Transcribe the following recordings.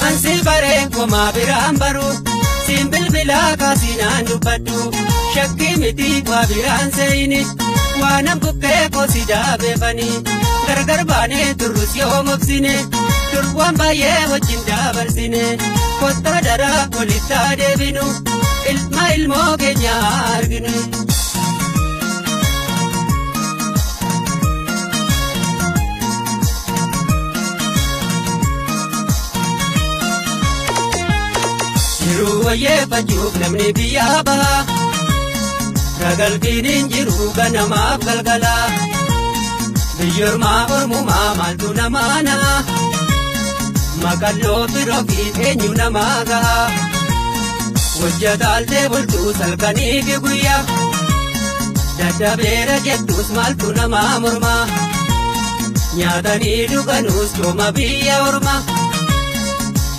Ansi baree komaa biraan baru siin bilbilaa kaasinaan dubbadhu shakkii miti waa biraan seeyini waan bukkee koosi daabeefanii gargar baanee turrus yoo mobsine dur waan baay'ee wajjin dabarsine kottaa daraa walittaa deebinu ilma ilmoo keenya arginu. Yeroo wayyeeffachuuf namni biyyaa baha. Ragalfiin hin jiru ganamaaf galgala. Biyyoormaa ormumaa maaltu namaa naha. Maqalloo firoo fi eenyu namaa gaha. Hojjetaaltee bultuu salkanii fi guyyaa. Daddabeera jettus maaltu namaa mormaa. Nyaatanii dhuganuus cooma biyya ormaa.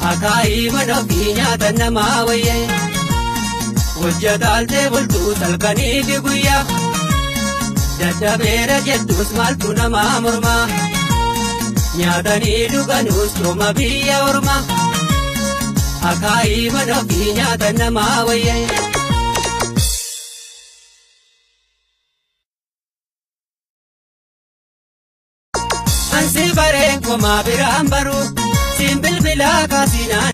Akaayii mana ofii nyaatan namaa wayyee. Hojjetaaltee bultuu salkanii fi guyyaa. Daddabeera jettus maaltu namaa mormaa. Nyaatanii dhuganuus cooma biyya ormaa. Akaayii mana ofii nyaatan namaa wayyee. Ansi baree komaa biraan baru siin bilbilaa kaasinaan.